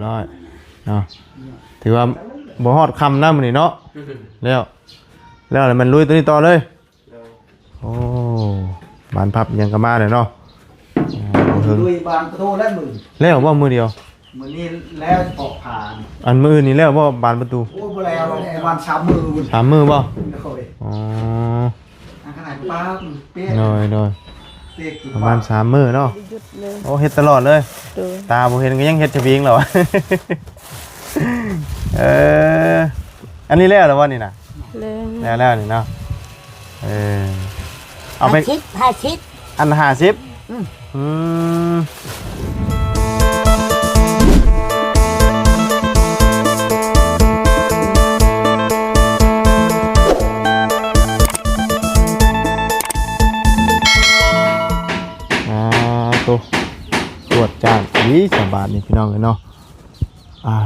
ຮ້ອຍເນາະ ຖືວ່າບໍ່ຮອດຄ່ຳນະມື້ນີ້ເນາະ. ແລ້ວ ແລ້ວແລ້ວແມ່ນລຸຍຕົວນີ້ຕໍ່ເລີຍ. ໂອ້ ບານພັບຫຍັງກໍມາແລ້ວເນາະ. ອ່າ ບໍ່ເຖິງ ລຸຍບານປະຕູແລ້ວມື້ ແລ້ວບໍ່ມື້ດຽວ? ມື້ນີ້ແລ້ວເສາະຜ່ານ ອັນມື້ອື່ນນີ້ແລ້ວບໍ່ບານປະຕູ? ໂອ້ ບໍ່ແລ້ວ ປະມານສາມມື້ພຸ້ນ ສາມມື້ບໍ່? ໂດຍ ອໍ ອັນຂະໜາດປ້າເປະ ໂດຍ ໂດຍ ເປະ ປະມານສາມມື້ເນາະ. ບໍ່ໄດ້ຢຸດເລີຍ ໂອ້ ເຮັດຕະຫຼອດເລີຍ. ໂດຍ ຕາບໍ່ເຫັນກໍຍັງເຮັດຈະເບງແລ້ວ. ເອີ ອັນນີ້ແລ້ວແລ້ວບໍ່ນີ້ນະ? ແລ້ວ ແລ້ວ ແລ້ວນີ້ເນາະ. ເອີ ເອົາໄປ ຫ້າສິບ ຫ້າສິບ ອັນຫ້າສິບ. ອືມ ອືມ ອ່າ ໂຕ ກວດຈານດີສະບາດນີ້ພີ່ນ້ອງເອີຍເນາະ. ອ່າ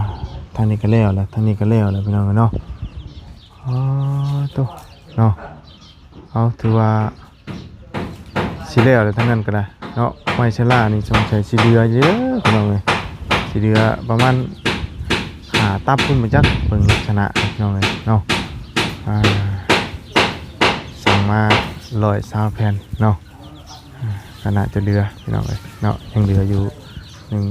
ທາງນີ້ກໍແລ້ວແລ້ວ ທາງນີ້ກໍແລ້ວແລ້ວພີ່ນ້ອງເອີຍເນາະ. ອໍ ໂຕ ເນາະ ເອົາ ຖືວ່າຊິແລ້ວແລ້ວ ທາງນັ້ນກໍໄດ້ເນາະ. ໄມ້ເຊລານີ້ສົງໄສຊິເຫຼືອຢູ່ເດີພີ່ນ້ອງເອີຍ ຊິເຫຼືອປະມານຫ້າຕັບພຸ້ນບໍ່ຈັກ ເບິ່ງລັກສະນະພີ່ນ້ອງເອີຍເນາະ. ອ່າ ສັ່ງມາຮ້ອຍຊາວແຜ່ນເນາະ. ອ່າ ກໍໜ້າຈະເຫຼືອພີ່ນ້ອງເອີຍເນາະ ຍັງເຫຼືອຢູ່ໜຶ່ງ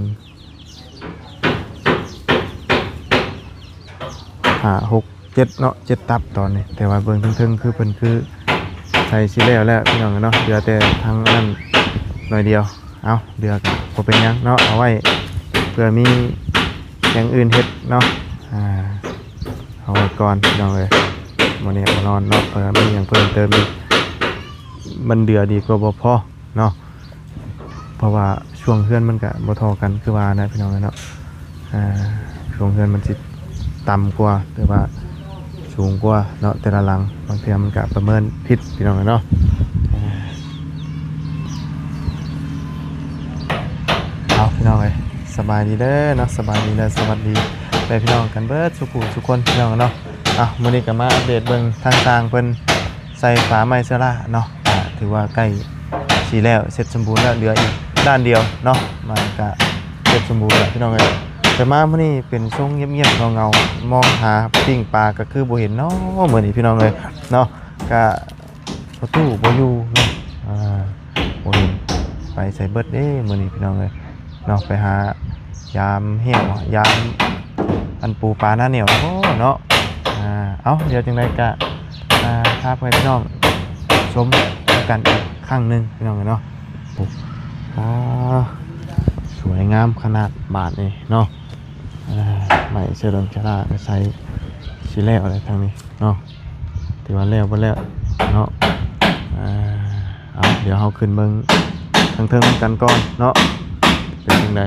ຫ້າ ຫົກ ເຈັດເນາະ ເຈັດຕັບຕອນນີ້. ແຕ່ວ່າເບິ່ງເທິງໆ ຄືເພິ່ນຄືໃສ່ຊິແລ້ວແລ້ວພີ່ນ້ອງເນາະ ເຫຼືອແຕ່ທາງນັ້ນໜ້ອຍດຽວ. ເອົາ ເຫຼືອກໍບໍ່ເປັນຫຍັງເນາະ ເອົາໄວ້ເພື່ອມີຢ່າງອື່ນເຮັດເນາະ. ອ່າ ເອົາໄວ້ກ່ອນພີ່ນ້ອງເອີຍ ບໍ່ແນ່ບໍ່ນອນເນາະ ເພື່ອມີຫຍັງເພີ່ມເຕີມອີກ ມັນເຫຼືອດີກວ່າບໍ່ພໍເນາະ. ເພາະວ່າຊ່ວງເຮືອນມັນກະບໍ່ທໍ່ກັນຄືວ່ານະພີ່ນ້ອງເນາະ. ອ່າ ຊ່ວງເຮືອນມັນຊິຕ່ຳກວ່າ ຫຼືວ່າສູງກວ່າເນາະ ແຕ່ລະຫຼັງ ບາງເທື່ອມັນກະປະເມີນຜິດພີ່ນ້ອງເນາະ. ເອົາ ພີ່ນ້ອງເອີຍ ສະບາຍດີເດີເນາະ ສະບາຍດີ ແລະ ສະຫວັດດີແມ່ພີ່ນ້ອງກັນເບິດສູ່ຜູ້ສູ່ຄົນພີ່ນ້ອງເນາະ. ເອົາ ມື້ນີ້ກໍມາອັບເດດເບິ່ງທາງຊ່າງເພິ່ນ ໃສ່ຝາໄມ້ເຊລາເນາະ ກໍຖືວ່າໃກ້ຊິແລ້ວ ເສັດສົມບູນແລ້ວ ເຫຼືອອີກດ້ານດຽວເນາະ ມັນກະເສັດສົມບູນແລ້ວພີ່ນ້ອງເອີຍ. ແຕ່ມາມື້ນີ້ເປັນຊົງງຽບໆ ເຫງົາໆ ມອງຫາປີ້ງປາກໍຄືບໍ່ເຫັນເນາະ ມື້ນີ້ພີ່ນ້ອງເອີຍເນາະ. ກະປະຕູບໍ່ຢູ່ເນາະ ອ່າ ບໍ່ເຫັນ ໄປໃສເບິດເດ້ມື້ນີ້ພີ່ນ້ອງເອີຍ. ເນາະ ໄປຫາຍາມແຫ້ວ ຍາມອັນປູປາໜ້າແໜ້ວເນາະ. ອ່າ ເອົາ ດຽວຈັ່ງໃດກະ ອ່າ ພາພໍ່ແມ່ພີ່ນ້ອງຊົມນຳກັນອີກຄັ້ງໜຶ່ງພີ່ນ້ອງເອີຍເນາະ. ໂອ້ ອ່າ ສວຍງາມຂະໜາດບາດນີ້ເນາະ. ອ່າ ໄມ້ເຊລາ ເຊລາກໍໃສ່ຊິແລ້ວແລ້ວທາງນີ້ເນາະ. ຖືວ່າແລ້ວບໍ່ແລ້ວເນາະ. ອ່າ ເອົາ ດຽວເຮົາຂຶ້ນເບິ່ງເທິງໆນຳກັນກ່ອນເນາະ ເປັນຈັ່ງໃດ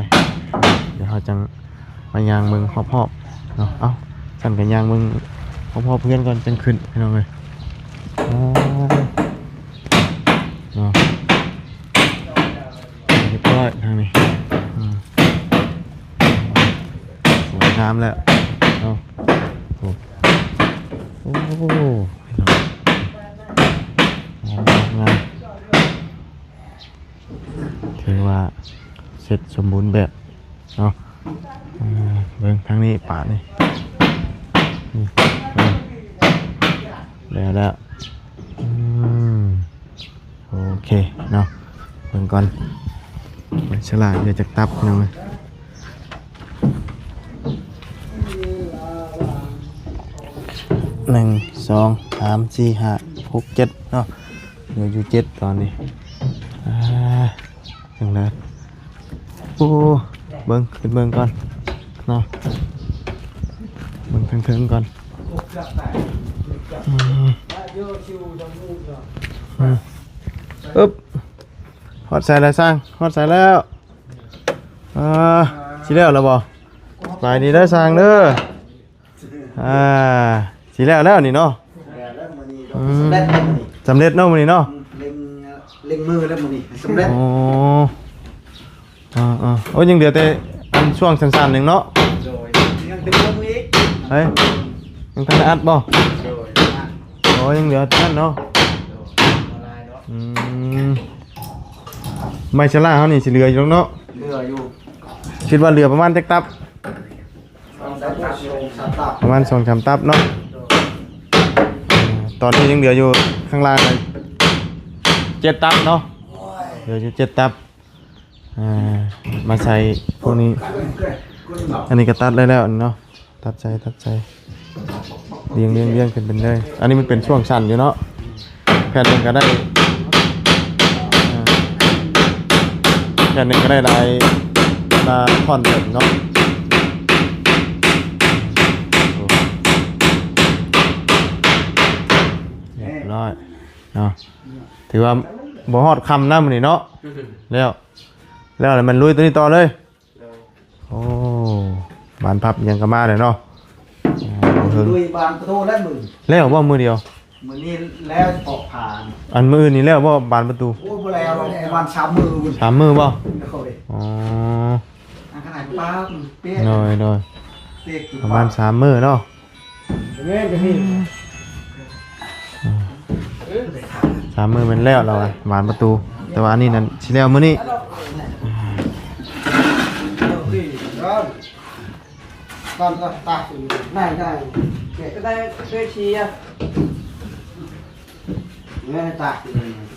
ດຽວເຮົາຈັ່ງມາຍ່າງເບິ່ງຮອບໆເນາະ. ເອົາ ຊັ້ນກໍຍ່າງເບິ່ງຮອບໆເຮືອນກ່ອນ ຈັ່ງຂຶ້ນພີ່ນ້ອງເອີຍ. ອ່າ ເນາະ ຮຽບຮ້ອຍທາງນີ້. ອືມ ສວຍງາມແລ້ວເນາະ. ໂອ້ ໂອ້ ງາມ ງາມ ງາມ ຖືວ່າເສັດສົມບູນແບບເນາະ. ເອີ ເບິ່ງທາງນີ້ປາດນີ້ ນີ້ ນີ້ ແລ້ວ ແລ້ວ. ອືມ ໂອເຄເນາະ ເບິ່ງກ່ອນ ໄມ້ເຊລາເຫຼືອຈັກຕັບພີ່ນ້ອງເອີຍ. ໜຶ່ງ ສອງ ສາມ ສີ່ ຫ້າ ຫົກ ເຈັດເນາະ ເຫຼືອຢູ່ເຈັດຕອນນີ້. ອ່າ ຈັ່ງໃດ ໂອ້ ເບິ່ງ ຂຶ້ນເບິ່ງກ່ອນເນາະ ເບິ່ງເທິງໆກ່ອນ. ອືມ ອືມ ອຶບ ຮອດໃສແລ້ວຊ່າງ? ຮອດໃສແລ້ວ? ອ່າ ຊິແລ້ວແລ້ວບໍ່? ສະບາຍດີເດີຊ່າງເດີ. ອ່າ ຊິແລ້ວແລ້ວນີ້ເນາະ. ແລ້ວແລ້ວມື້ນີ້ ອືມ ສຳເລັດແລ້ວມື້ນີ້ ສຳເລັດເນາະມື້ນີ້ເນາະ. ອືມ ເລັ່ງ ເລັ່ງມືແລ້ວມື້ນີ້ ສຳເລັດ. ໂອ້ ອ່າໆ ໂອ້ ຍັງເຫຼືອແຕ່ອັນຊ່ວງສັ້ນໆໜຶ່ງເນາະ. ໂດຍ ຍັງເຕັມລົງອີກ. ເອີຍ ຍັງທັນໄດ້ອັດບໍ່? ໂດຍ ໂອ້ ຍັງເຫຼືອນັ້ນເນາະ. ໂດຍ ບໍ່ຫຼາຍດອກ. ອືມ ໄມ້ຊະລາເຮົານີ້ຊິເຫຼືອຢູ່ດອກເນາະ. ເຫຼືອຢູ່ ຄິດວ່າເຫຼືອປະມານຈັກຕັບ? ປະມານສອງສາມຕັບເນາະ. ຕອນນີ້ຍັງເຫຼືອຢູ່ຂ້າງລ່າງເຈັດຕັບເນາະ, ເຫຼືອຢູ່ເຈັດຕັບ. ອ່າ ມາໃສ່ພວກນີ້ ອັນນີ້ກໍຕັດໄດ້ແລ້ວເນາະ, ຕັດໃສ່ ຕັດໃສ່ ລຽງ ລຽງ ລຽງຂຶ້ນເປັນເລີຍ. ອັນນີ້ມັນເປັນຊ່ວງສັ້ນຢູ່ເນາະ, ແຜ່ນໜຶ່ງກໍໄດ້ ອ່າ ແຜ່ນໜຶ່ງກໍໄດ້ຫຼາຍ ຫຼາຍທ່ອນເຕີບເນາະ. ໂອ້ ຮຽບຮ້ອຍເນາະ, ຖືວ່າບໍ່ຮອດຄ່ຳນະມື້ນີ້ເນາະ. ແລ້ວ ແລ້ວແລ້ວແມ່ນລຸຍຕົວນີ້ຕໍ່ເລີຍ. ໂອ້ ບານພັບຫຍັງກໍມາແລ້ວເນາະ. ລຸຍບານປະຕູແລ້ວມື້ ແລ້ວບໍ່ມື້ດຽວ? ມື້ນີ້ແລ້ວເສາະຜານ. ອັນມື້ອື່ນນີ້ແລ້ວບໍ່ບານປະຕູ? ໂອ້ ບໍ່ແລ້ວ ປະມານສາມມື້ພຸ້ນ. ສາມມື້ບໍ່? ໂດຍ. ອໍ ອັນຂະໜາດປ້າເປະ ໂດຍ ໂດຍ ປະມານສາມມື້ເນາະ. ແມ່ນກໍມີ ສາມມື້ແມ່ນແລ້ວລາວວ່າ ບານປະຕູ, ແຕ່ວ່າອັນນີ້ນັ້ນຊິແລ້ວມື້ນີ້. ຕາມ ຕາມ ຕາມ ໄດ້ ໄດ້ ກໍໄດ້ເວທີອະ ເອີ ຕາ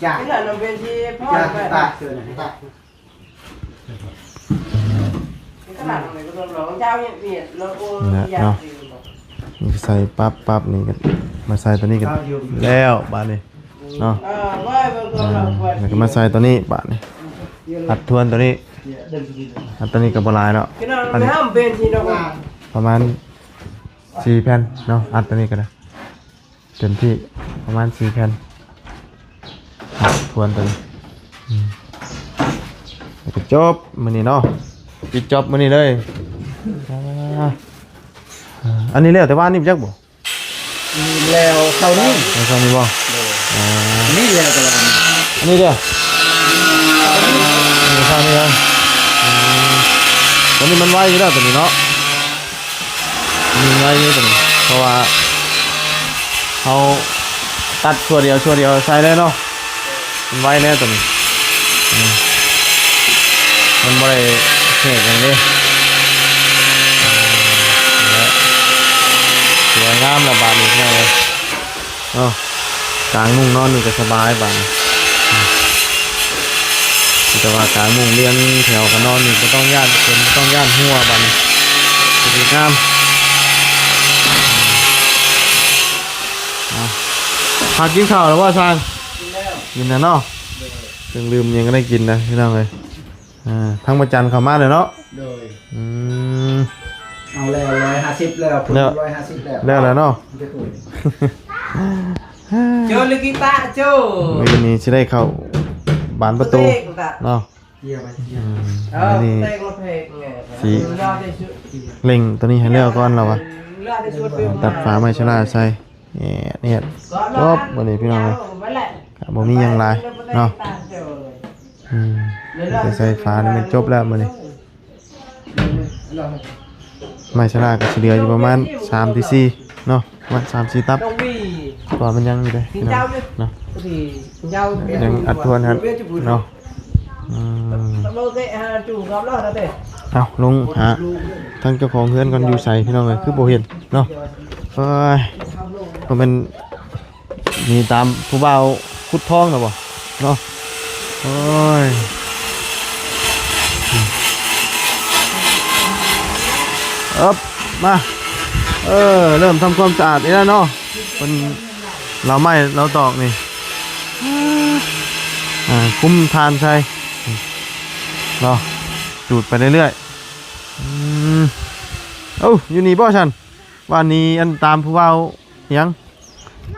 ຈາກ ນີ້ນະ ເວທີ ຈາກ ຕາ ຕາ ຂະໜາດນັ້ນກໍຕ້ອງລອງເຈົ້າເຮັດວຽກເນາະ ໂອ້ ແມ່ນແຫຼະເນາະ. ນີ້ໃສ່ປັບ ປັບນີ້ກໍມາໃສ່ຕົວນີ້ກໍແລ້ວບາດນີ້ເນາະ. ເອີ ແລ້ວກໍມາໃສ່ຕົວນີ້ບາດນີ້ ອັດທວນຕົວນີ້ ອັດຕົວນີ້ກໍບໍ່ຫຼາຍເນາະ. ອັນນີ້ປະມານສີ່ແຜ່ນເນາະ, ອັດຕົວນີ້ກໍໄດ້ ເຕັມທີ່ປະມານສີ່ແຜ່ນ ທວນຕົວນີ້ ອືມ ແລ້ວກໍຈົບມື້ນີ້ເນາະ, ປິດຈັອບມື້ນີ້ເລີຍ. ອ່າ ອັນນີ້ແລ້ວແຕ່ວານນີ້ຈັກບໍ່? ແລ້ວເຊົ້ານີ້ ແລ້ວເຊົ້ານີ້ບໍ່? ໂດຍ. ອໍ ອັນນີ້ແລ້ວແຕ່ວານນີ້ ອັນນີ້ເດ້ ເຊົ້ານີ້ນະ. ອືມ ຕົວນີ້ມັນໄວຢູ່ແລ້ວ ຕົວນີ້ເນາະ. ມີໄວ້ຢູ່ຕົວນີ້ ເພາະວ່າເຮົາຕັດຊົ່ວດຽວ ຊົ່ວດຽວໃສ່ເລີຍເນາະ, ມັນໄວແນ່ຕົວນີ້. ອືມ ມັນບໍ່ໄດ້ແຫກຫຍັງເດ້. ສວຍງາມແລ້ວບາດນີ້ ເນາະ. ກາງມຸ້ງນອນນີ້ກໍສະບາຍບາດນີ້. ແຕ່ວ່າກາງມຸ້ງລຽງແຖວກັນນອນນີ້ ບໍ່ຕ້ອງຢ້ານຝົນ ບໍ່ຕ້ອງຢ້ານຮົ່ວບາດນີ້ ສະບາຍງາມ. ເອົາ ພາກິນເຂົ້າແລ້ວບໍ່ຊ່າງ? ກິນແລ້ວ ກິນແລ້ວເນາະ. ໂດຍ. ເຄື່ອງດື່ມຫຍັງກໍໄດ້ກິນນະ ພີ່ນ້ອງເອີຍ. ອ່າ ທາງພະຈັນເຂົ້າມາແລ້ວເນາະ. ໂດຍ. ອືມ ເອົາແລ້ວ ຮ້ອຍຫ້າສິບແລ້ວ ແລ້ວ ຮ້ອຍຫ້າສິບແລ້ວ ແລ້ວແລ້ວເນາະ. ໂຈລິກິຕະໂຈ ມື້ນີ້ຊິໄດ້ເຂົ້າບານປະຕູເນາະ. ອືມ ມື້ນີ້ຊິເລັ່ງຕົວນີ້ໃຫ້ແລ້ວກ່ອນລາວວ່າ ຕັດຝາໄມ້ຊະລາໃສ່. ແອດແອດ ຈົບມື້ນີ້ພີ່ນ້ອງເອີຍ ກໍບໍ່ມີຫຍັງຫຼາຍເນາະ. ອືມ ແຕ່ໃສ່ຝານີ້ແມ່ນຈົບແລ້ວມື້ນີ້. ໄມ້ຊະລາກໍຊິເຫຼືອຢູ່ປະມານສາມຫຼືສີ່ເນາະ ປະມານສາມສີ່ຕັບ ເພາະວ່າມັນຍັງຢູ່ເດ້ພີ່ນ້ອງເນາະ ຍັງອັດທວນຫັ້ນເນາະ. ອືມ ເອົາ ລົງຫາທາງເຈົ້າຂອງເຮືອນກ່ອນ ຢູ່ໃສພີ່ນ້ອງເອີຍ ຄືບໍ່ເຫັນເນາະ. ເອີຍ ບໍ່ແມ່ນ ນີ້ຕາມຜູ້ບ່າວຂຸດທອງນະບໍ່ເນາະ. ໂອ້ຍ ເອີບ ມາ ເອີ ເລີ່ມທຳຄວາມສະອາດອີກແລ້ວເນາະ. ເພິ່ນເລົາໄມ້ເລົາຕອກນີ້ ອ່າ ຄຸມຖ່ານໃສ່ເນາະ ຈູດໄປເລື້ອຍໆ. ອືມ ເອົ້າ ຢູ່ນີ້ບໍ່ຊັ້ນ ວ່ານີ້ ອັນຕາມຜູ້ບ່າວຫຍັງ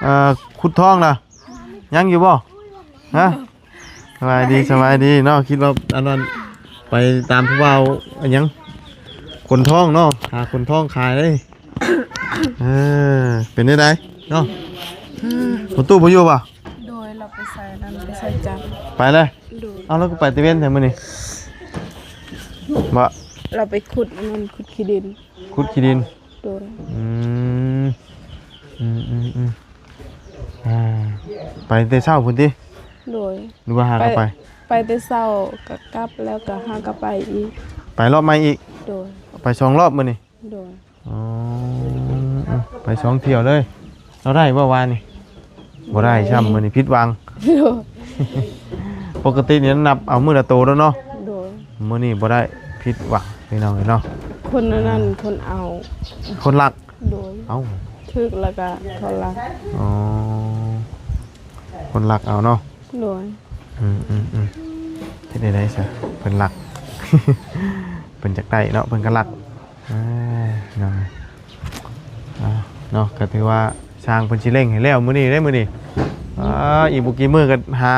ເອີ ຂຸດທອງລະ ຍັງຢູ່ບໍ່? ຮະ? ສະບາຍດີ ສະບາຍດີເນາະ. ຄິດວ່າອັນນັ້ນ ໄປຕາມຜູ້ບ່າວອັນຫຍັງ ຂົນທອງເນາະ ຫາຂົນທອງຂາຍເດ້. ເອີ ເປັນແນວໃດເນາະ? ປະຕູບໍ່ຢູ່ບໍ່? ໂດຍ ລາວໄປໃສ່ນັ້ນ ໄປໃສ່ຈັນ ໄປເລີຍ. ໂດຍ. ເອົາ ລາວກໍໄປແຕ່ເວັນແທ້ມື້ນີ້ບໍ່? ລາວໄປຂຸດອັນນັ້ນ ຂຸດຂີ້ດິນ. ຂຸດຂີ້ດິນ. ໂດຍ. ອືມ ອືມ ອືມ ອືມ ອ່າ ໄປແຕ່ເຊົ້າພຸ້ນຕິ? ໂດຍ. ຫຼືວ່າຫາກໍໄປ? ໄປແຕ່ເຊົ້າກໍກັບ ແລ້ວກໍຫາກໍໄປອີກ. ໄປລອບໃໝ່ອີກ? ໂດຍ. ໄປສອງລອບມື້ນີ້? ໂດຍ. ສອງຖ້ຽວເລີຍ. ລາວໄດ້ບໍ່ວານນີ້? ບໍ່ໄດ້ຊ້ຳ. ມື້ນີ້ຜິດຫວັງ. ໂດຍ. ປົກກະຕິນີ້ນັບເອົາມື້ລະໂຕແລ້ວເນາະ. ໂດຍ. ມື້ນີ້ບໍ່ໄດ້, ຜິດຫວັງພີ່ນ້ອງເອີຍເນາະ. ຄົນອັນນັ້ນ ອ່າ ຄົນເອົາ ຄົນລັກ. ໂດຍ. ເອົ້າ ຖືກແລ້ວກະເຂົາລັກ. ອໍ ຄົນລັກເອົາເນາະ. ໂດຍ. ອືມໆໆ ເຮັດແນວໃດຊະ ເພິ່ນລັກ ເພິ່ນຢາກໄດ້ເນາະ ເພິ່ນກໍລັກ. ອ່າ ເນາະ ອ່າ ເນາະ ກໍຖືວ່າຊ່າງເພິ່ນຊິເລັ່ງໃຫ້ແລ້ວມື້ນີ້ເດ້ ມື້ນີ້. ອ່າ ອີກບໍ່ກີ່ມື້ກໍຫາ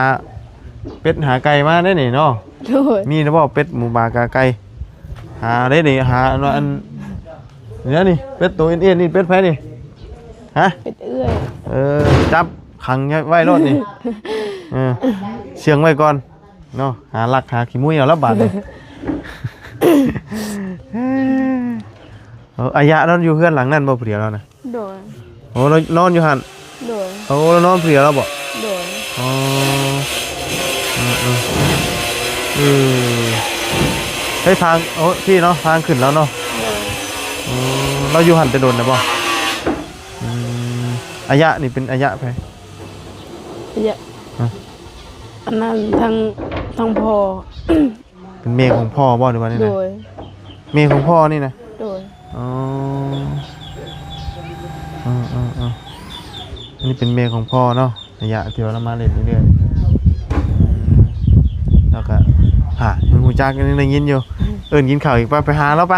ເປັດຫາໄກ່ມາໄດ້ນີ້ເນາະ. ໂດຍ. ມີແລ້ວບໍ່ເປັດ ໝູ ໝາ ກາ ໄກ່? ຫາໄດ້ນີ້ ຫາອັນ ອັນນີ້ ເປັດໂຕເອັນໆ ນີ້ເປັດໃຜນີ້? ຮະ? ເປັດເອື້ອຍ. ເອີ ຈັບຂັງໄວ້ໂລດນີ້. ເອີ ເຊື່ອງໄວ້ກ່ອນເນາະ. ຫາລັກຫາຂີ້ມຸ້ຍເອົາລະບາດນີ້. ເອີ ອາຍະນອນຢູ່ເຮືອນຫຼັງນັ້ນບໍ່ຜູ້ດຽວລາວນະ? ໂດຍ. ໂອ້ ລາວນອນຢູ່ຫັ້ນ? ໂດຍ. ໂອ້ ລາວນອນຜູ້ດຽວລາວບໍ? ໂດຍ. ອໍ ເອີໆ ເອີ ໃຫ້ທາງ ໂອ້ ທີ່ເນາະ ທາງຂຶ້ນລາວເນາະ. ໂດຍ. ອໍ ລາວຢູ່ຫັ້ນແຕ່ດົນແລ້ວບໍ? ອືມ ອາຍະນີ້ເປັນອາຍະໃຜ? ອາຍະ ຮະ? ອັນນັ້ນທາງ ທາງພໍ່. ເປັນແມ່ຂອງພໍ່ບໍ່ ຫຼືວ່າແນວໃດ? ໂດຍ. ແມ່ຂອງພໍ່ນີ້ນະ? ໂດຍ. ອໍ ເອີໆໆ ອັນນີ້ເປັນແມ່ຂອງພໍ່ເນາະ. ໄລຍະທີ່ວ່າລາວມາເລ່ນເລື້ອຍໆ ອືມ ແລ້ວກໍ ຫາ ຍັງຮູ້ຈັກ ຍັງໄດ້ຍິນຢູ່ ເອີ້ນກິນເຂົ້າອີກ. ໄປ ໄປຫາລາວ ໄປ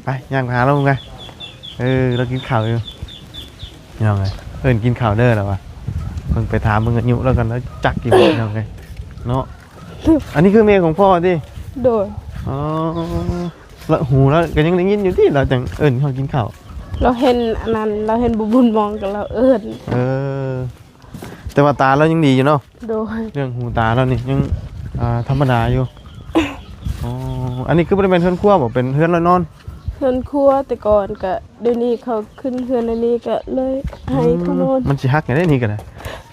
ໄປ ຍ່າງໄປຫາລາວເບິ່ງໄປ. ເອີ ລາວກິນເຂົ້າຢູ່ ພີ່ນ້ອງເອີຍ. ເອີ້ນກິນເຂົ້າເດີລາວວ່າ. ເບິ່ງ ໄປຖາມເບິ່ງອາຍຸລາວກ່ອນ ລາວຈັກຢູ່ບໍ່ ພີ່ນ້ອງເອີຍເນາະ. ອັນນີ້ຄືແມ່ຂອງພໍ່ຕິ? ໂດຍ. ອໍ ລະຫູລາວກໍຍັງໄດ້ຍິນຢູ່ຕິ ລາວຈັ່ງເອີ້ນເຮົາກິນເຂົ້າ. ລາວເຫັນອັນນັ້ນ ລາວເຫັນບໍ່ບຸນມອງກໍລາວເອີ້ນ. ເອີ ແຕ່ວ່າຕາລາວຍັງດີຢູ່ເນາະ. ໂດຍ. ເລື່ອງຫູຕາລາວນີ້ຍັງ ອ່າ ທຳມະດາຢູ່. ອໍ ອັນນີ້ຄືບໍ່ໄດ້ແມ່ນເຮືອນຄົວບໍ? ເປັນເຮືອນລອຍນອນ? ເຮືອນຄົວແຕ່ກ່ອນ ກະດຽວນີ້ເຂົາຂຶ້ນເຮືອນອັນນີ້ ກະເລີຍໃຫ້ເຂົານອນ. ອືມ ມັນຊິຮັກຫຍັງໄດ໋ນີ້ກໍໄດ້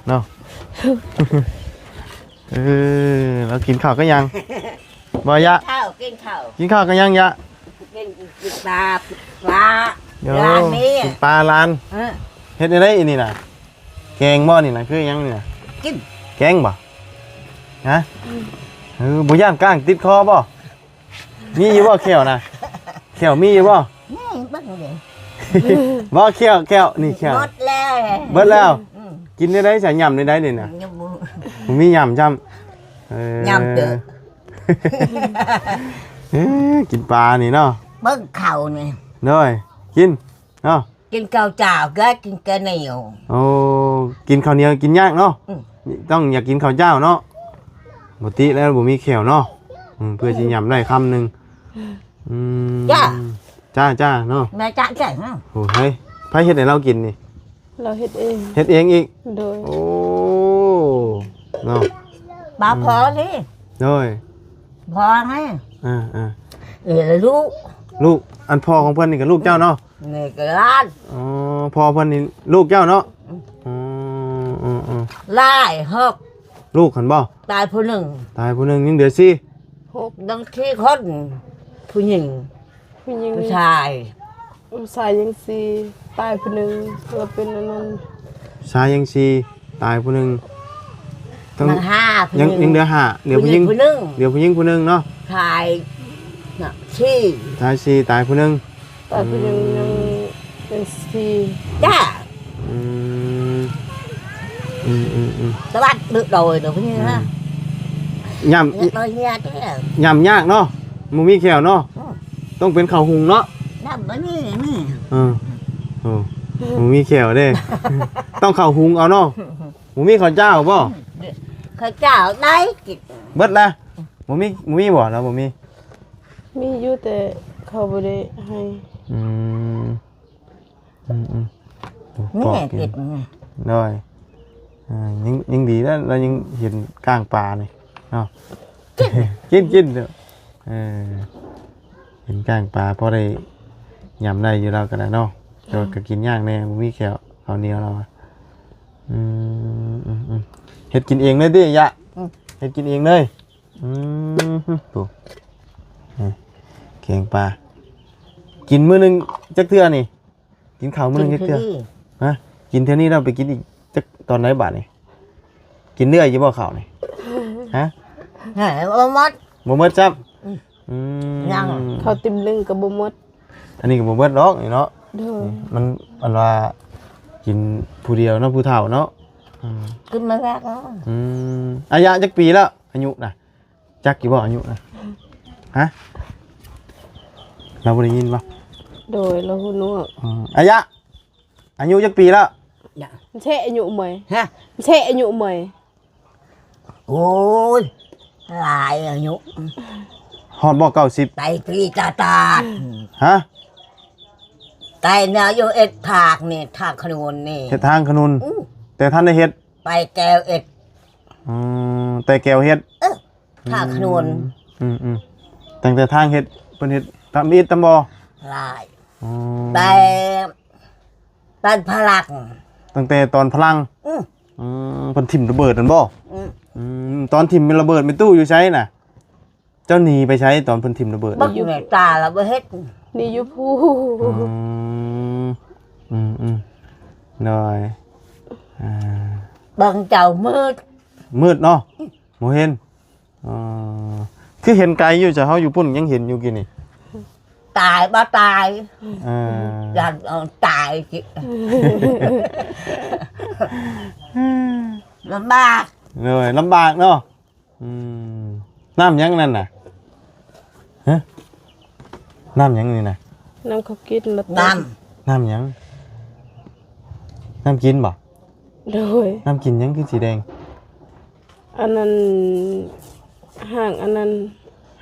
ເນາະ. ເອີ ລາວກິນເຂົ້າກັບຫຍັງ? ບໍ່ຍະ ກິນເຂົ້າ ກິນເຂົ້າ ກິນເຂົ້າກັບຫຍັງຍະ? ກິນ ກິນປາ ປາ ໂອ້ ຫຼານນີ້ ກິນປາຫຼານ. ເອີ ເຮັດແນວໃດອັນນີ້ນະ? ແກງບໍ່ນີ້ນະ? ຄືຫຍັງນີ້ນະ? ກິນ ແກງບໍ່? ຮະ? ອືມ ເອີ ບໍ່ຢ້ານກ້າງຕິດຄໍບໍ່? ມີຢູ່ບໍ່ແຂ້ວນະ? ແຂ້ວມີຢູ່ບໍ່? ນີ້ເບິ່ງເດ້ ບໍ່ແຂ້ວ ແຂ້ວນີ້ແຂ້ວ ໝົດແລ້ວ ເບິດແລ້ວ. ອືມ ກິນແນວໃດຊະ? ຫຍ້ຳແນວໃດນີ້ນະ? ຫຍ້ຳ ບໍ່ມີຫຍ້ຳຊ້ຳ. ເອີ ຫຍ້ຳເດີ ເອີ ກິນປານີ້ເນາະ. ເບິ່ງເຂົ້ານີ້ ໂດຍ ກິນເນາະ. ກິນເຂົ້າເຈົ້າກໍກິນແກງໜຽວ. ໂອ້ ກິນເຂົ້າໜຽວກິນຍາກເນາະ. ອືມ ຕ້ອງຢາກກິນເຂົ້າເຈົ້າເນາະ. ປົກກະຕິແລ້ວບໍ່ມີແຂ້ວເນາະ. ອືມ ເພື່ອຊິຫຍ້ຳໄດ້ຄຳໜຶ່ງ. ອືມ ຈ້າ ຈ້າ ຈ້າເນາະ. ແມ່ຈ້າ ຈ້າເນາະ. ໂອ້ ໃຜເຮັດໃຫ້ລາວກິນນີ້? ລາວເຮັດເອງ. ເຮັດເອງອີກ? ໂດຍ. ໂອ້ ເນາະ ບາພໍນີ້. ໂດຍ. ພໍນີ້. ອ່າໆ ເອີ ລູກ ລູກ ອັນພໍ່ຂອງເພິ່ນນີ້ກໍລູກເຈົ້າເນາະ? ນີ້ກໍຫຼານ. ອໍ ພໍ່ເພິ່ນນີ້ລູກເຈົ້າເນາະ? ອືມ ອໍ ເອີໆ ຫຼາຍ ຫົກ ລູກຫັ້ນບໍ? ຕາຍຜູ້ໜຶ່ງ ຕາຍຜູ້ໜຶ່ງ ຍັງເຫຼືອສີ່ ຫົກ ຍັງສີ່ຄົນ ຜູ້ຍິງ ຜູ້ຍິງ ຜູ້ຊາຍ ຜູ້ຊາຍຍັງສີ່ ຕາຍຜູ້ໜຶ່ງ ລະເປັນອັນນັ້ນ ຊາຍຍັງສີ່ ຕາຍຜູ້ໜຶ່ງ ທັງຫ້າ ຍັງ ຍັງເຫຼືອຫ້າ ເຫຼືອຜູ້ຍິງຜູ້ໜຶ່ງ ເຫຼືອຜູ້ຍິງຜູ້ໜຶ່ງເນາະ. ຊາຍນະສີ່ ຊາຍສີ່ ຕາຍຜູ້ໜຶ່ງ ຕາຍຜູ້ໜຶ່ງ ອືມ ຍັງເປັນສີ່ ຈ້າ. ອືມ ອືມໆໆ ຕະວັດດຶກໂດຍໂດຍຜູ້ຍິງ ອືມ ນະ ຫຍ້ຳ ເຮັດໂດຍເຮັດ ຫຍ້ຳຍາກເນາະ ບໍ່ມີແຂ້ວເນາະ. ອືມ ຕ້ອງເປັນເຂົ້າຫຸງເນາະ. ຫຍ້ຳບໍ່ມີ ມີ ເອີ ໂອ້ ບໍ່ມີແຂ້ວເດ້ ຕ້ອງເຂົ້າຫຸງເອົາເນາະ. ບໍ່ມີເຂົ້າເຈົ້າບໍ? ເຂົ້າເຈົ້າໄດ້ກິນ ເບິດລະ ບໍ່ມີ ບໍ່ມີບໍ? ລາວບໍ່ມີ ມີຢູ່ ແຕ່ເຂົາບໍ່ໄດ້ໃຫ້. ອືມ ອືມໆ ນີ້ເປັດ ໂດຍ ເອີ ຍັງ ຍັງດີນະ ລາວຍັງເຫັນກ້າງປານີ້ເນາະ. ກິນ ກິນ ກິນ ເອີ ເຫັນກ້າງປາພໍໄດ້ຫຍ້ຳໄດ້ຢູ່ ລາວກໍໄດ້ເນາະ. ແຕ່ວ່າກໍກິນຍາກແດ່ ບໍ່ມີແຂ້ວ ເຂົ້າໜຽວລາວ. ອືມ ອືມ ເຮັດກິນເອງເລີຍຕິ ຍະ? ອືມ ເຮັດກິນເອງເລີຍ. ອືມ ໂອ້ ແກງປາ ກິນມື້ໜຶ່ງຈັກເທື່ອນີ້? ກິນເຂົ້າມື້ໜຶ່ງຈັກເທື່ອ? ຮະ? ກິນເທື່ອນີ້ແລ້ວໄປກິນອີກຈັກຕອນໃດບາດນີ້? ກິນເລື້ອຍຢູ່ບໍ່ເຂົ້ານີ້? ຮະ? ບໍ່ໝົດ ບໍ່ໝົດຊ້ຳ? ອືມ ອືມ ຍັງ ເຂົ້າຕິ່ມໜຶ່ງກໍບໍ່ໝົດ. ອັນນີ້ກໍບໍ່ເບິດດອກນີ້ເນາະ. ໂດຍ ມັນ ອັນວ່າກິນຜູ້ດຽວເນາະ ຜູ້ເຖົ້າເນາະ. ອືມ ກິນມາແລ້ວ. ອືມ ອາຍະຈັກປີແລ້ວ ອາຍຸນະ? ຈັກຢູ່ບໍ່ອາຍຸນະ? ຮະ? ລາວບໍ່ໄດ້ຍິນບໍ່? ໂດຍ ລາວຫູໜວກ. ອືມ ອາຍະ ອາຍຸຈັກປີແລ້ວ? ແຊະອາຍຸເມຍ. ຮະ? ແຊະອາຍຸເມຍ. ໂອ້ຍ ຫຼາຍອາຍຸ. ຮອດບໍ່ ເກົ້າສິບ? ໄປປີຕາຕາ. ຮະ? ໄປແນວຢູ່ເຮັດທາງນີ້ ທາງຂະໜູນນີ້ ເຮັດທາງຂະໜູນ. ອື ແຕ່ທັນໄດ້ເຮັດ ໄປແກ່ວເຮັດ. ອືມ ແຕ່ແກ່ວເຮັດ. ເອີ ທາງຂະໜູນ. ອືມ ອືມ ອືມ ຕັ້ງແຕ່ທາງເຮັດ ເພິ່ນເຮັດຕຳອິດຕຳບໍ່? ຫຼາຍ. ອໍ ແຕ່ ຕອນພະລັງ. ຕັ້ງແຕ່ຕອນພະລັງ. ອືມ ອືມ ເພິ່ນຖິ້ມລະເບີດນັ້ນບໍ່? ອືມ ອືມ ຕອນຖິ້ມລະເບີດແມ່ຕູ້ຢູ່ໃສນະ? ເຈົ້າໜີໄປໃສຕອນເພິ່ນຖິ້ມລະເບີດ? ບັກແມ່ຕາລະບໍ່ເຮັດ ໜີຢູ່ພູ. ອືມ ອືມ ອືມ ໂດຍ ອ່າ ບັງເຈົ້າມືດ ມືດເນາະ ບໍ່ເຫັນ. ອໍ ຄືເຫັນໄກຢູ່ ຈະເຮົາຢູ່ພຸ້ນຍັງເຫັນຢູ່ກີ້ນີ້. ຕາຍບໍ່ຕາຍ. ເອີ ຢ້ານເອົາຕາຍ. ລຳບາກ. ໂດຍ ລຳບາກເນາະ. ອືມ ນ້ຳຫຍັງນັ້ນນະ? ຮະ? ນ້ຳຫຍັງນີ້ນະ? ນ້ຳເຂົາກິນ ນ້ຳ ນ້ຳຫຍັງ? ນ້ຳກິນບໍ່? ໂດຍ ນ້ຳກິນຫຍັງຄືສີແດງ? ອັນນັ້ນ ຮາກອັນນັ້ນ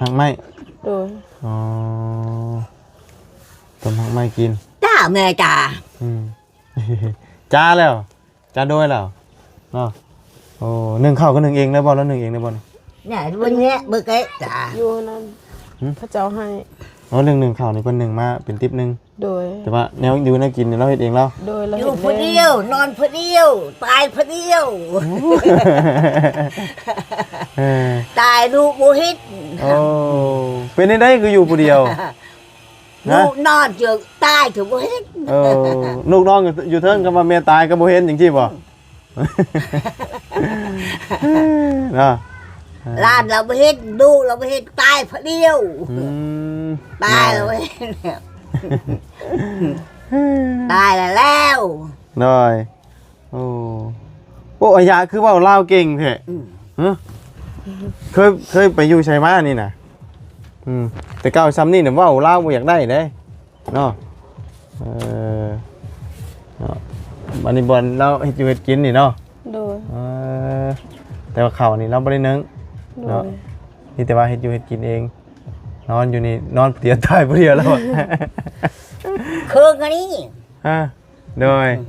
ຮາກໄມ້. ໂດຍ ອໍ ຕົ້ນຮາກໄມ້ກິນ. ຈ້າແມ່ຈ້າ. ອືມ ຈ້າແລ້ວ ຈ້າໂດຍແລ້ວເນາະ. ໂອ້ ໜຶ້ງເຂົ້າກໍໜຶ້ງເອງໄດ້ບໍ່? ລາວໜຶ້ງເອງໄດ້ບໍ່ນີ້? ນີ້ ເບິ່ງແຍະເບິ່ງເກະຈ້າ ຢູ່ນັ້ນ. ຫຶ? ເຂົາເຈົ້າໃຫ້. ອໍ ເລື່ອງໜຶ້ງເຂົ້ານີ້ເພິ່ນໜຶ້ງມາເປັນຕິບໜຶ່ງ. ໂດຍ ແຕ່ວ່າແນວຢູ່ແນວກິນນີ້ລາວເຮັດເອງລາວ. ໂດຍ ລາວເຮັດເອງ. ຢູ່ຜູ້ດຽວ ນອນຜູ້ດຽວ ຕາຍຜູ້ດຽວ. ເອີ ຕາຍລູກບໍ່ເຮັດ. ໂອ້ ເປັນຈັ່ງໃດຄືຢູ່ຜູ້ດຽວ? ນະ ລູກນອນຢູ່ ຕາຍກໍບໍ່ເຮັດ. ເອີ ລູກນ້ອງຢູ່ ຢູ່ເທິງ ຄຳວ່າແມ່ຕາຍກໍບໍ່ເຫັນ ຈັ່ງຊີ້ບໍ່? ເນາະ ຫຼານລາວບໍ່ເຮັດ ລູກລາວບໍ່ເຮັດ ຕາຍຜູ້ດຽວ. ອືມ ຕາຍແລ້ວ ຕາຍແລ້ວ. ໂດຍ ໂອ້ ໂອ້ ອາຍະຄືເວົ້າລາວເກັ່ງແທ້. ອືມ ຮະ? ເຄີຍ ເຄີຍໄປຢູ່ໃສມານີ້ນະ? ອືມ ແຕ່ເກົ່າຊ່ຳນີ້ນະເວົ້າລາວບໍ່ຢາກໄດ້ເດ້ເນາະ. ເອີ ເນາະ ບັດນີ້ບ່ອນລາວເຮັດຢູ່ເຮັດກິນນີ້ເນາະ. ໂດຍ ເອີ ແຕ່ວ່າເຂົ້ານີ້ລາວບໍ່ໄດ້ໜຶ້ງ. ໂດຍ ເນາະ ມີແຕ່ວ່າເຮັດຢູ່ເຮັດກິນເອງ ນອນຢູ່ນີ້ ນອນຜູ້ດຽວ ຕາຍຜູ້ດຽວແລ້ວ. ເຄິ່ງອັນນີ້ ຮະ? ໂດຍ ອືມ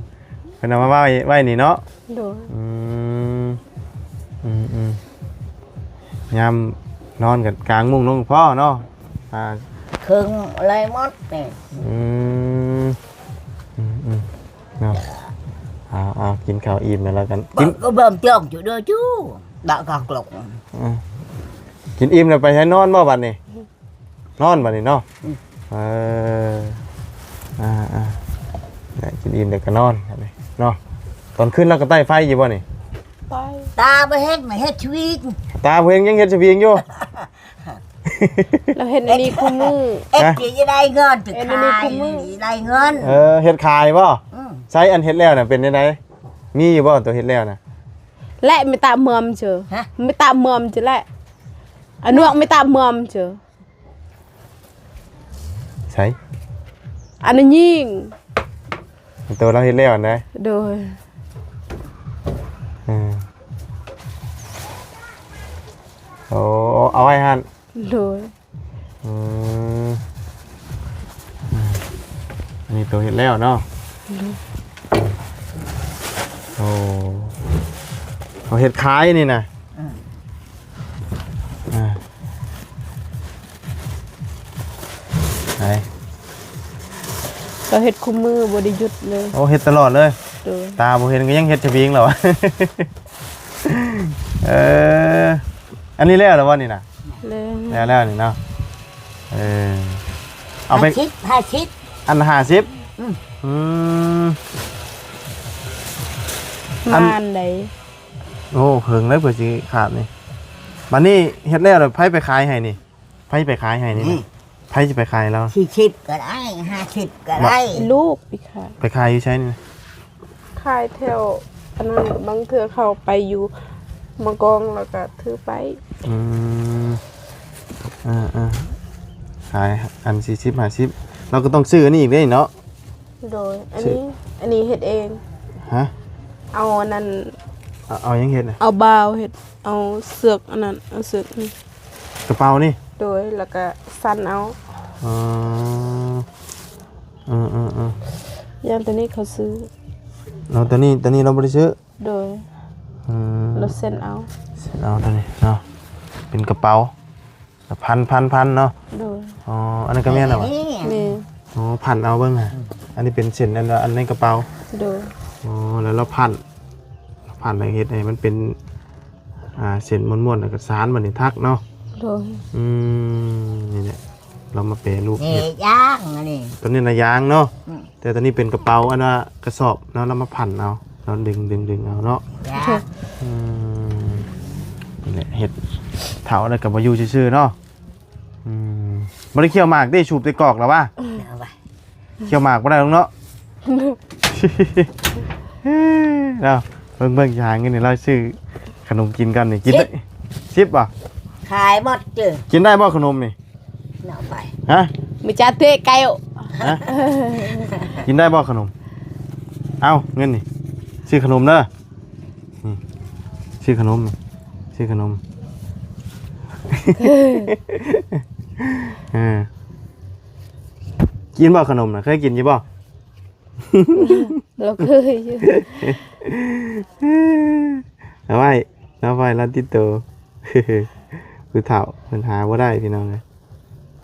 ເພິ່ນເອົາມາໄວ້ ໄວ້ນີ້ເນາະ. ໂດຍ ອືມ ອືມ ອືມ ຍາມນອນກໍກາງມຸ້ງລົງພໍເນາະ. ອ່າ ເຄິ່ງໄລ່ໝົດນີ້. ອືມ ອືມ ອືມ ເນາະ. ເອົາ ເອົາ ກິນເຂົ້າອີ່ມແລ້ວກັນ ກິນ ກໍເບິ່ງຈ້ອງຢູ່ເດີຈູ ດະກະກລອກ. ອືມ ກິນອີ່ມແລ້ວໄປໃຫ້ນອນບໍ່ບັດນີ້? ນອນບັດນີ້ເນາະ. ອືມ ເອີ ອ່າໆ ໄດ້ກິນອີ່ມແລ້ວກໍນອນບັດນີ້ເນາະ. ຕອນຄືນລາວກໍໄຕ້ໄຟຢູ່ບໍ່ນີ້? ໄຕ້ ຕາບໍ່ເຫັນ ມາເຮັດສະວິງ. ຕາບໍ່ເຫັນ ຍັງເຮັດສະວິງຢູ່. ລາວເຮັດອັນນີ້ຄູ່ມື້ ເຮັດ ຮະ? ຊິໄດ້ເງິນ ເຮັດອັນນີ້ ຂາຍ ຄູ່ມື້ ຊິໄດ້ເງິນ. ເອີ ເຮັດຂາຍບໍ່? ອືມ ໃຊ້ອັນເຮັດແລ້ວນະ ເປັນຈັ່ງໃດ? ມີຢູ່ບໍ່ ໂຕເຮັດແລ້ວນະ? ແລະ ໄມ່ຕາເມືອມເຈີ ຮະ? ໄມ່ຕາເມືອມເຈີແລະ ອານວກໄມ່ຕາເມືອມເຈີ. ໃສ? ອັນນັ້ນຍິງ ໂຕລາວເຮັດແລ້ວຫັ້ນນະ. ໂດຍ ເອີ ໂອ້ ເອົາໄວ້ຫັ້ນ. ໂດຍ ອືມ ອັນນີ້ໂຕເຮັດແລ້ວເນາະ. ໂດຍ ໂອ້ ເຮົາເຮັດຂາຍນີ້ນະ. ອືມ ອ່າ ໄປ ກໍເຮັດຄູ່ມື້ ບໍ່ໄດ້ຢຸດເລີຍ. ໂອ້ ເຮັດຕະຫຼອດເລີຍ. ໂດຍ ຕາບໍ່ເຫັນກໍຍັງເຮັດສະວິງແລ້ວ. ເອີ ອັນນີ້ແລ້ວແລ້ວບໍ່ນີ້ນະ? ແລ້ວ ແລ້ວ ແລ້ວນີ້ເນາະ. ເອີ ເອົາໄປ ຫ້າສິບ ຫ້າສິບ ອັນຫ້າສິບ. ອືມ ອັນ ນານໃດ. ໂອ້ ເຫິງເລີຍເພື່ອຊິຂາດນີ້. ບັດນີ້ເຮັດແລ້ວ ແລ້ວໃຜໄປຂາຍໃຫ້ນີ້? ໃຜໄປຂາຍໃຫ້ນີ້? ອືມ ໃຜຊິໄປຂາຍລາວ? ສີ່ສິບກໍໄດ້ ຫ້າສິບກໍໄດ້. ລູກໄປຂາຍ. ໄປຂາຍຢູ່ໃສນີ້? ຂາຍແຖວອັນນັ້ນ ບາງເທື່ອເຂົາໄປຢູ່ມະກອງ ແລ້ວກໍຖືໄປ. ອືມ ເອີໆ ຂາຍອັນສີ່ສິບ ຫ້າສິບ ລາວກໍຕ້ອງຊື້ອັນນີ້ອີກເດ້ເນາະ. ໂດຍ ອັນນີ້ ອັນນີ້ເຮັດເອງ. ຮະ? ເອົາອັນນັ້ນ ເອົາ ເອົາຫຍັງເຮັດນະ? ເອົາບ່າວເຮັດ ເອົາເຊືອກອັນນັ້ນ ເອົາເຊືອກນີ້ ກະເປົານີ້. ໂດຍ ແລ້ວກະສັນເອົາ. ອໍ ເອີໆໆ ຢ່າງໂຕນີ້ເຂົາຊື້. ເອົາ ໂຕນີ້ ໂຕນີ້ລາວບໍ່ໄດ້ຊື້? ໂດຍ ອືມ ລາວເຊັນເອົາ ເຊັນເອົາໂຕນີ້ເນາະ ເປັນກະເປົາ ແລ້ວພັນໆໆເນາະ. ໂດຍ ອໍ ອັນນັ້ນກໍແມ່ນແລ້ວຫວາ? ແມ່ນ. ອໍ ພັນເອົາເບິ່ງຫາ ອັນນີ້ເປັນເສັ້ນ ອັນ ອັນໃນກະເປົາ. ໂດຍ ອໍ ແລ້ວລາວພັນ ພັນແລ້ວເຮັດໃຫ້ມັນເປັນ ອ່າ ເສັ້ນມ້ວນໆ ແລ້ວກໍສານ ບັດນີ້ຖັກເນາະ. ໂດຍ ອືມ ນີ້ແຫຼະ ລາວມາແປຮູບ ນີ້ ເຮັດ ຢາງອັນນີ້ ໂຕນີ້ນະຢາງເນາະ. ອືມ ແຕ່ໂຕນີ້ເປັນກະເປົາ ອັນວ່າກະສອບເນາະ ລາວມາພັນເອົາເນາະ ດຶງໆໆເອົາເນາະ. ຢາງ ອືມ ນີ້ແຫຼະ ເຮັດເຖົ້າແລ້ວກໍບໍ່ຢູ່ຊື່ໆເນາະ. ອືມ ບໍ່ໄດ້ຂ້ຽວໝາກຕິ ສູບແຕ່ກອກລະຫວາ? ເອົາໄວ້ ຂ້ຽວໝາກບໍ່ໄດ້ດອກເນາະ. ເນາະ ເບິ່ງໆ ຊິຫາເງິນໃຫ້ລາວຊື້ຂະໜົມກິນກ່ອນນີ້. ກິນ ສິບ ສິບບໍ່? ຂາຍໝົດເດີ້. ກິນໄດ້ບໍ່ຂະໜົມນີ້? ເອົາໄປ ຮະ? ມື້ຈາເຕະໄກ່ ຮະ? ກິນໄດ້ບໍ່ຂະໜົມ? ເອົາເງິນນີ້ ຊື້ຂະໜົມເດີ້. ນີ້ ຊື້ຂະໜົມ ຊື້ຂະໜົມ. ເອີ ກິນບໍ່ຂະໜົມນະ? ເຄີຍກິນຢູ່ບໍ່? ລາວເຄີຍຢູ່. ເອົາໄວ້ ເອົາໄວ້ລາວຕິດໂຕ ຜູ້ເຖົ້າເພິ່ນຫາບໍ່ໄດ້ ພີ່ນ້ອງເອີຍ.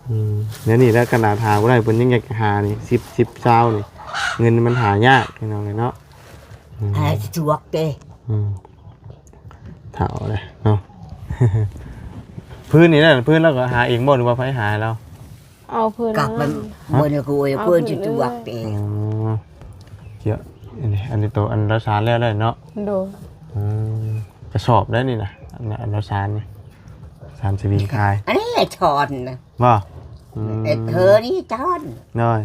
ອືມ ດຽວນີ້ແລ້ວ ຂະໜາດຫາບໍ່ໄດ້ ເພິ່ນຍັງຢາກຫານີ້ ສິບ ສິບ ຊາວນີ້ ເງິນມັນຫາຍາກ ພີ່ນ້ອງເອີຍເນາະ. ອືມ ຫາສະດວກເດ້. ອືມ ເຖົ້າແລ້ວເນາະ. ພື້ນນີ້ນະ ພື້ນລາວກໍຫາເອງບໍ່ ຫຼືວ່າໃຜຫາໃຫ້ລາວ? ເອົາເພິ່ນ ກັບມັນ ເອົາ ບໍ່ໄດ້ ເອົາເພິ່ນ ເພິ່ນຊິດວກເອງ. ອໍ ເຈົ້າ ອັນນີ້ ອັນນີ້ໂຕອັນລາວສານແລ້ວເນາະ. ໂດຍ ອືມ ກະສອບໄດ້ນີ້ນະ ອັນລາວສານນີ້ ສານສະວິງຄາຍ ອັນນີ້ສອນນະ. ບໍ່? ອືມ ເອີ ນີ້ສອນ. ໂດຍ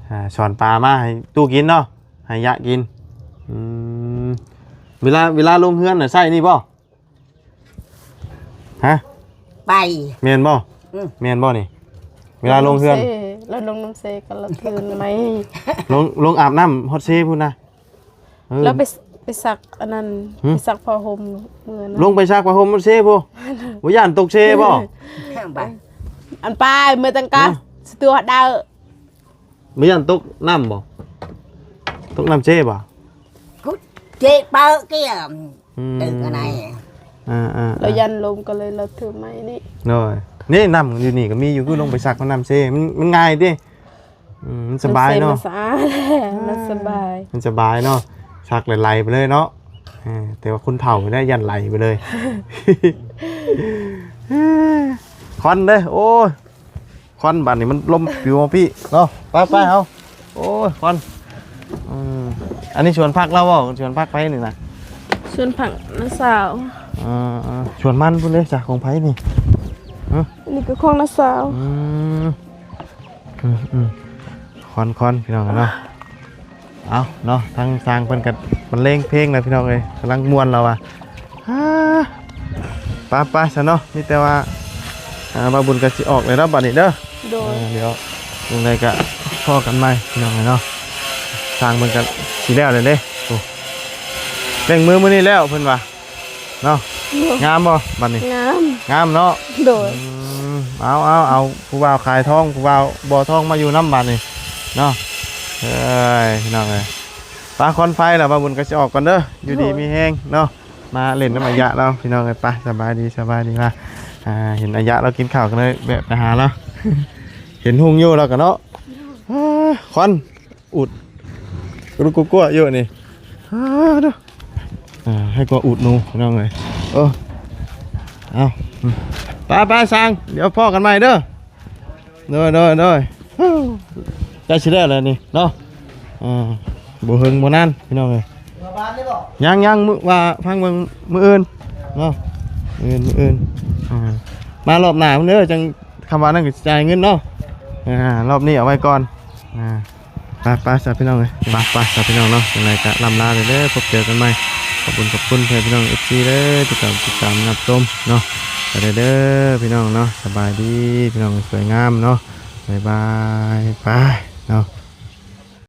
ອ່າ ສອນປາມາໃຫ້ຕູ້ກິນເນາະ ໃຫ້ຍະກິນ. ອືມ ເວລາ ເວລາລົງເຮືອນນະໃຊ້ນີ້ບໍ່? ຮະ? ໄປ ແມ່ນບໍ່? ອືມ ແມ່ນບໍ່ນີ້? ເວລາລົງເຮືອນ ລົງນ້ຳເຊ ລາວລົງນ້ຳເຊກໍລະຄືນໄໝ ລົງ ລົງອາບນ້ຳຮອດເຊພຸ້ນນະ. ເອີ ລາວໄປ ໄປຊັກອັນນັ້ນ ຫື? ໄປຊັກຜ້າຫົ່ມເມືອນະ ລົງໄປຊັກຜ້າຫົ່ມຮອດເຊພຸ້ນ. ບໍ່ຢ້ານຕົກເຊບໍ່? ອັນປາຍເມືອຕັງກາ ຫື? ສະຕົວດາວ ບໍ່ຢ້ານຕົກນ້ຳບໍ່? ຕົກນ້ຳເຊບໍ່? ກຸດເຈເປີກຽມ ອືມ ຕຶກອັນໃດ ອ່າໆໆ ລາວຢ້ານລົມກໍເລີຍລາວຖືໄມ້ນີ້. ໂດຍ ນີ້ນ້ຳຢູ່ນີ້ກໍມີຢູ່ ຄືລົງໄປຊັກນ້ຳເຊ ມັນ ມັນງ່າຍຕິ. ອືມ ມັນສະບາຍເນາະ ມັນສະອາດ ມັນສະບາຍ ມັນສະບາຍເນາະ ຊັກໄຫຼໄປເລີຍເນາະ. ເອີ ແຕ່ວ່າຄົນເຖົ້ານີ້ຢ້ານໄຫຼໄປເລີຍ. ຄວັນເດີ້ ໂອ້ຍ ຄວັນບາດນີ້ມັນລົມປິວມາພີ້ເນາະ. ໄປໆ ເຮົາ ໂອ້ຍ ຄວັນ. ອືມ ອັນນີ້ສວນຜັກລາວບໍ່? ສວນຜັກໃຜນີ້ນະ? ສວນຜັກນ້າສາວ. ເອີ ສວນມັນພຸ້ນເດ້ ຂອງໃຜນີ້? ຮະ? ອັນນີ້ກໍຂອງນ້າສາວ. ອືມ ອືມໆ ຄວັນໆ ພີ່ນ້ອງເນາະ. ເອົາເນາະ ທາງຊ່າງເພິ່ນກໍບັນເລງເພງແລ້ວ ພີ່ນ້ອງເອີຍ ກຳລັງມ່ວນແລ້ວວ່າ. ອາ ໄປໆ ຊະເນາະ ມີແຕ່ວ່າ ອ່າ ບ່າວບຸນກໍຊິອອກແລ້ວເນາະ ບັດນີ້ເດີ. ໂດຍ ເອີ ດຽວຈັ່ງໃດກໍພໍ້ກັນໃໝ່ ພີ່ນ້ອງເອີຍເນາະ. ຊ່າງເພິ່ນກໍຊິແລ້ວແລ້ວເດ້. ໂອ້ ແບ່ງມືມື້ນີ້ແລ້ວເພິ່ນວ່າ. ເນາະ ໂດຍ ງາມບໍ່ບັດນີ້? ງາມ ງາມເນາະ. ໂດຍ ອືມ ເອົາ ເອົາ ເອົາຜູ້ບ່າວຂາຍທອງ ຜູ້ບ່າວບໍ່ທອງມາຢູ່ນຳບັດນີ້ເນາະ. ເອີຍ ພີ່ນ້ອງເອີຍ ປາຄວັນໄຟແລ້ວ ບ່າວບຸນກໍຊິອອກກ່ອນເດີ. ຢູ່ດີ ໂດຍ ມີແຮງເນາະ ມາຫຼິ້ນນຳອາຍະລາວ ພີ່ນ້ອງເອີຍ. ໄປ ສະບາຍດີ ສະບາຍດີ. ມາ ອ່າ ເຫັນອາຍະລາວກິນເຂົ້າກໍເລີຍແວະໄປຫາລາວ. ເຫັນຮຸ່ງຢູ່ລາວກໍເນາະ. ອ່າ ຄວັນ ອຸດ ກະລຸກກະກົວຢູ່ນີ້. ອ່າ ເດີ ອ່າ ໃຫ້ກວ່າອຸດໜູ ພີ່ນ້ອງເອີຍ. ເອີ ເອົາ ໄປໆ ຊ່າງ ດຽວພໍ້ກັນໃໝ່ເດີ. ໂດຍ ໂດຍ ໂດຍ ໃກ້ຊິແລ້ວແລ້ວນີ້ເນາະ. ອ່າ ບໍ່ເຫິງບໍ່ນານພີ່ນ້ອງເອີຍ. ເມືອບ້ານໄດ້ບໍ່? ຍັງໆ ມື້ວ່າຟັງເບິ່ງມື້ອື່ນເນາະ ມື້ອື່ນ ມື້ອື່ນ ອ່າ ມາລອບໜ້າພຸ້ນເດີ ຈັ່ງຄຳວ່ານັ້ນກໍຊິຈ່າຍເງິນເນາະ. ອ່າ ລອບນີ້ເອົາໄວ້ກ່ອນ. ອ່າ ໄປໆ ຊະພີ່ນ້ອງເອີຍ ໄປໆ ຊະພີ່ນ້ອງເນາະ. ຈັ່ງໃດກໍລ່ຳລາເດີ ພົບເຈີກັນໃໝ່. ຂອບຄຸນ ຂອບຄຸນເພື່ອນພີ່ນ້ອງເອັຟຊີເດີ ທີ່ເຂົ້າມາຕິດຕາມຮັບຊົມເນາະ. ໄປເດີ ເດີພີ່ນ້ອງເນາະ. ສະບາຍດີພີ່ນ້ອງ ສວຍງາມເນາະ. ບາຍບາຍ ໄປ.